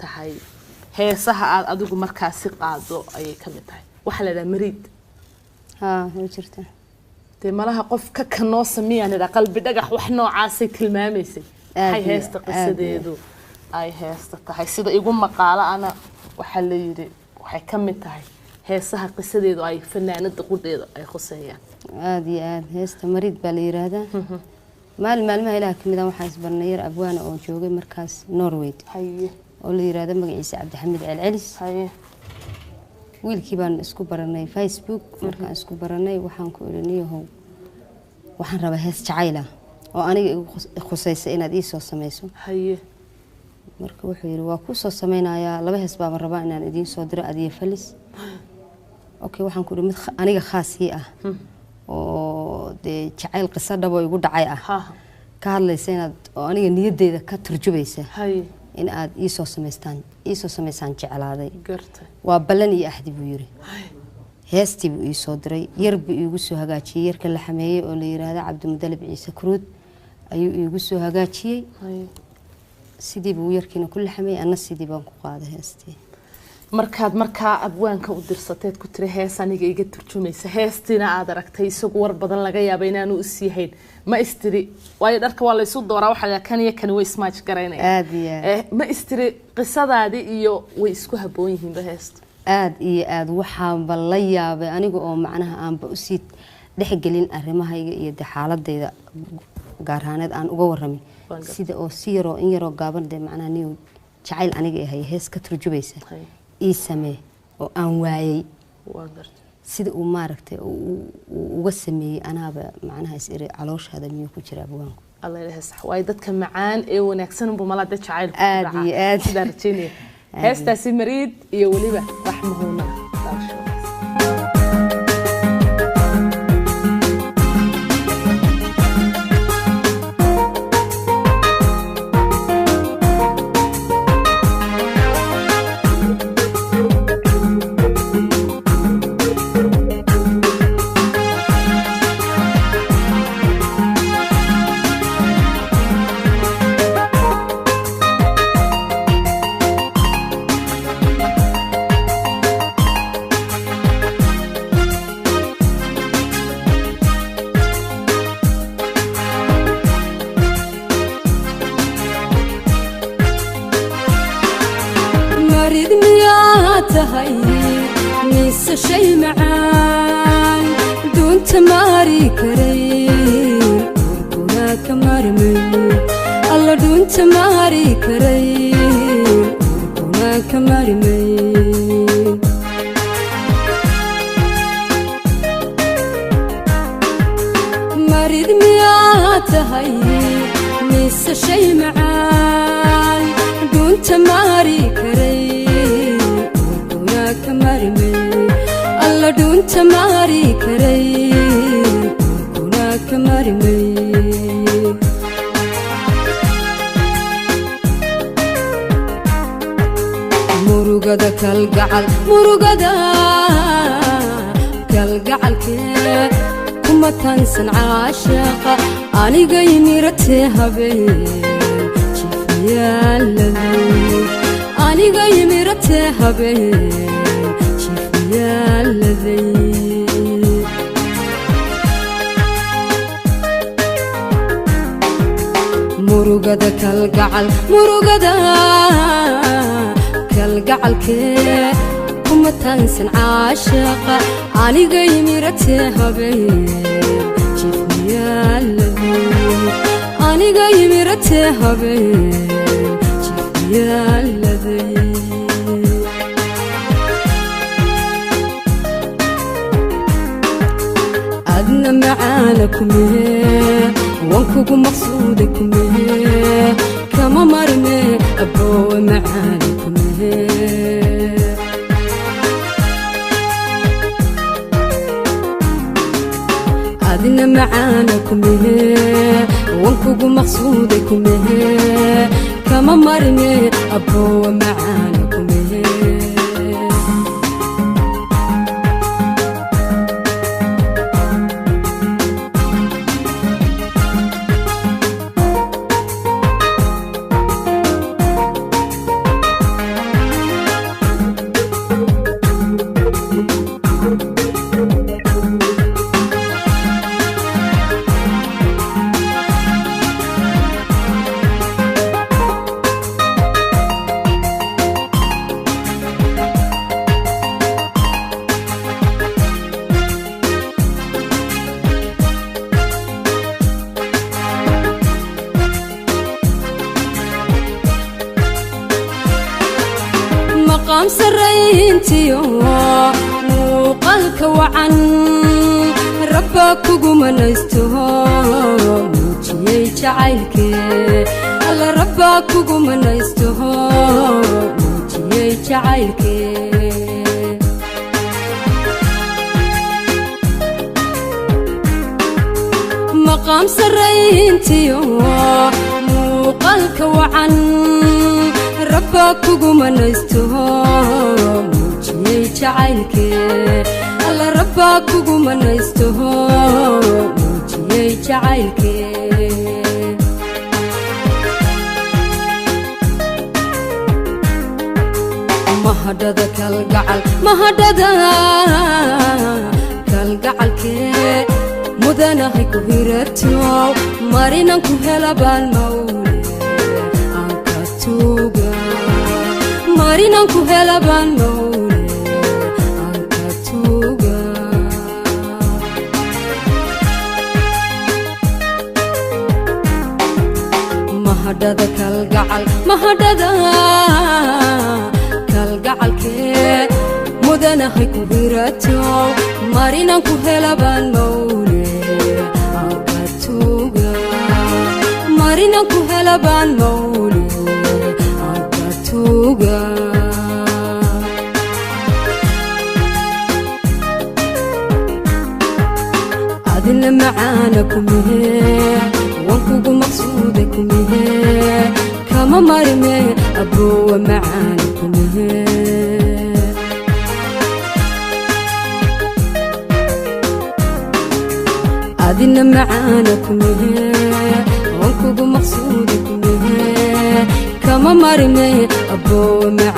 tahay heesaha aad adigu markaasi qaado ayay ka mid tahay. Waxaa la idhaha Mariid. Haa, way jirtaa. Dee malaha qof ka kanoo samiyaan idhaa qalbi dhagax wax noocaasay tilmaamaysay. Aad maxay iyo heesta aad iyo qisadeedu ay heesta tahay sida igu maqaalo ana waxaa la yidhi waxay ka mid tahay heesaha qisadeedu ay fanaanada qudheeda ay khuseeyaan. Aada iyo aada, heesta Mariid baa la yiraahdaa. Maalin maalmaha ilaah kamid ah waxaan isbarnay yar abwaana oo joogay markaas Norway oo la yiraahdo magaciisa Cabdixamiid Celcelis. Wiilkii baan isku baranay Facebook. Markaan isku baranay waxaan ku idhi, niyahow, waxaan rabaa hees jacayl ah oo aniga igu khusaysa inaad ii soo samayso. Marka wuxuu yidhi, waa kuu soo sameynayaa, laba hees baaba rabaa inaan idiin soo diro adiyo Falis. Okay, waxaan ku idhi mid aniga khaas ii ah oo dee jacayl qiso dhabo igu dhacay ah ka hadlaysa inaad oo aniga niyadeyda ka turjubaysa in aad iisoo samaystaan, iisoo samaysaan jeclaaday. Waa ballan iyo axdi, buu yiri. Heestii buu iisoo diray, yar buu iigu soo hagaajiyey. Yarka la xameeyey oo la yiraahdo Cabdimudalib Ciise Kuruud ayuu iigu soo hagaajiyey. Sidii buu yarkiina ku laxameeyey, anna sidii baan ku qaaday heestii. Markaad markaa abwaanka u dirsateed ku tiri hees aniga iga turjumaysa, heestiina aad aragtay, isagu war badan laga yaaba inaanu is yahayn, ma istiri, waayo dharka waa laysu dooraa, waxaa la kan iyo kani way ismaaj garaynaya. Aada iyo aad. Ma istiri qisadaadii iyo way isku habboon yihiinba heesta? Aada iyo aada. Waxaanba la yaabay aniga oo macnaha aanba usii dhexgelin arrimahayga iyo de xaaladayda gaar ahaaneed aan uga waramin Waan gartay. sida oo si yaroo in yaroo gaaban dee macnaha niyow jacayl aniga ahay hees ka turjubaysa ii samee oo aan waayey. Waan gartay. Sida uu maaragtay uu uga sameeyey, anaaba macnaha is iri, calooshaada miyuu ku jira abwaanku? Alla ilaha sax waayo, dadka macaan ee wanaagsan unbu malaa dad jacaylku ku Aad dhacaa. iyo aad. Sidaa rajeynaya heestaasi Mariid iyo weliba Raxmahuuna daawasho wanaagsan. Marid miyaa tahay mise shay macaan dunta maari karay urkuna ka marmay, alla dunta maari karay urkuna ka marmay? Marid miyaa tahay mise shay macaan dunta maari karay urkuna ka marmay, alla dunta maari karay urkuna ka marmay? Murugada kalgacal, murugada kalgacalkee kuma tansan caashaqa anigay miratee habeen jiifyaaladay, anigay miratee habeen jiifyaaladay. Murugada kalgacal, murugada kalgacalkee kuma taansan caashaqa anigay miratee habeen jiifyaaladay, anigay miratee habeen jiifyaaladay. Adna macaana kumee wan kugu maqsuuda kumee kama marne aboowe macaana kumee. Adna macaana kumee wan kugu maqsuuda kumee kama marne aboowe macaana kumee. Maqaam sarrayntiyo muuqaalka wacan rabbaa kugu manaysto, muujiyey jacaylkee. Alla, rabbaa kugu manaysto, muujiyey jacaylkee. Maqaam sarrayntiyo muuqaalka wacan rabbaa kugu manaysto, muujiyey jacaylkee. Alla, rabbaa kugu manaysto, muujiyey jacaylkee. Mahadhada kalgacal, mahadhada kalgacalkee mudanahay ku hirato, marinan ku helabaan mawle aan ka tuuga, marinan ku helabaan mawle aan ka tuuga. Mahadhada kalgacal, mahadhada kalgacalkee mudanahay ku hirato, marinan ku helabaan mawle aan ka tuuga, marinan ku helabaan mawle aan ka tuuga. Adina macaana kumihe, wan kugu maqsuuda kumihe, kama marme aboowa macaana kumihe. Adina macaana kumihe, wan kugu maqsuuda kumihe, kama marme aboowa.